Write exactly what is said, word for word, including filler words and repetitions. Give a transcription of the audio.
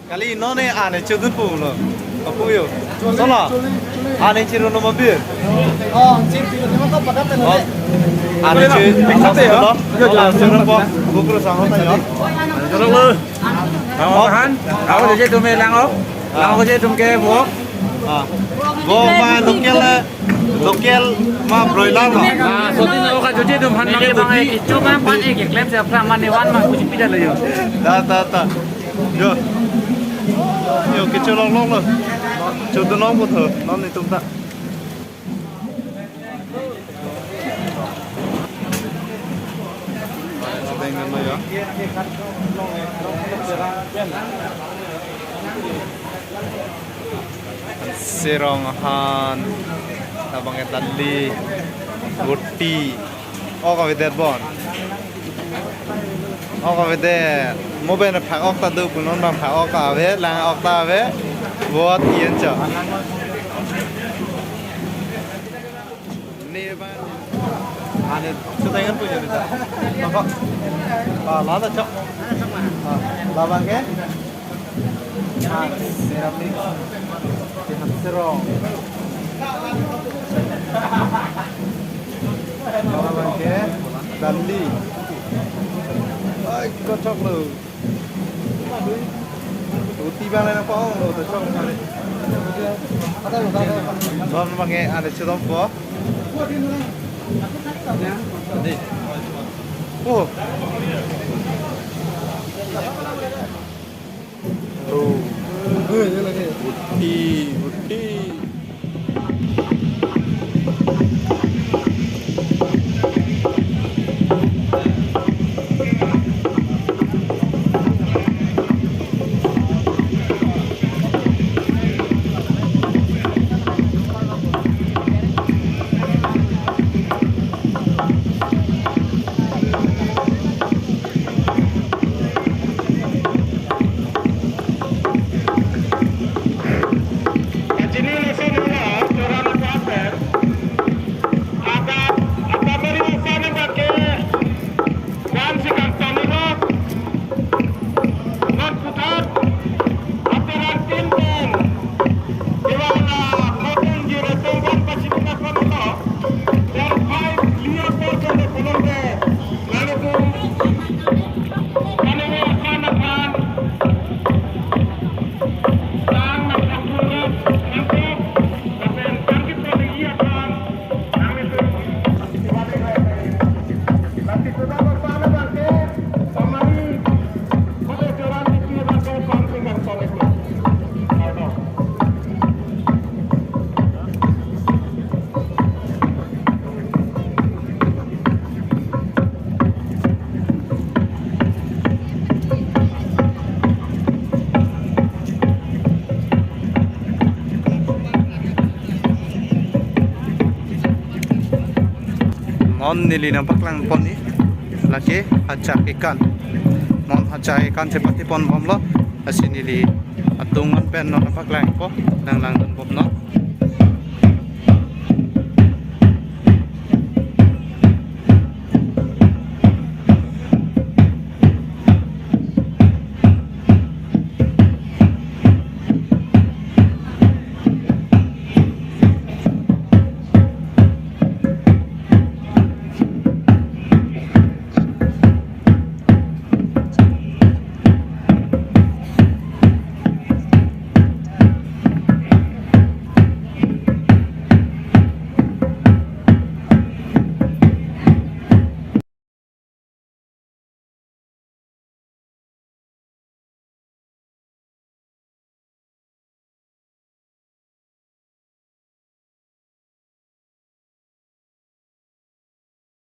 Kali non ne ane chodun pulo. Apu yo. Solo. Ane chiru no mabir. Oh, chip, chip, chip, chip, chip, chip. Ane chi, chip, chip, chip. Bukro sang hota yo. Solo. Lang-ok han. Ako je tum lang-ok. Lang-ok je tum ke bo. Ah. Bo ma local, local ma broiler ma. Ah, so tin ako ka je tum han. Neli bang ke chu bang pan ek klem se apra mane wan ma kuchi pida lo yo. Ta, ta, ta. Yo. Yo, kecho longlong lo. Chodun nong bo tho, non netum ta. Sirong han, labang ke dali, roti. Ok avedet bon. Ok avedet. Mo ben phak-ok ta do, punon bang phak-ok ta ave, lang-ok ta ave. Bot ian cho. Ne ba. Ane, sudah kan punya bisa. Apa? Ah, lana cho. Ah, labang ke? Ah, ceramic. Dengan serong. Labang ke? Dali. Ai, kocok lo. Roti bang lain apa? Oh, kocok. Bang bang ke ane chodun po. Oh. Tuh. Roti, roti. Non neli nangpaklang pon ni, lake hachak ekan. Non hachak ekan chepati pon bomlo, lasi neli atung an pen non nangpaklang po, nang langdun bomlo.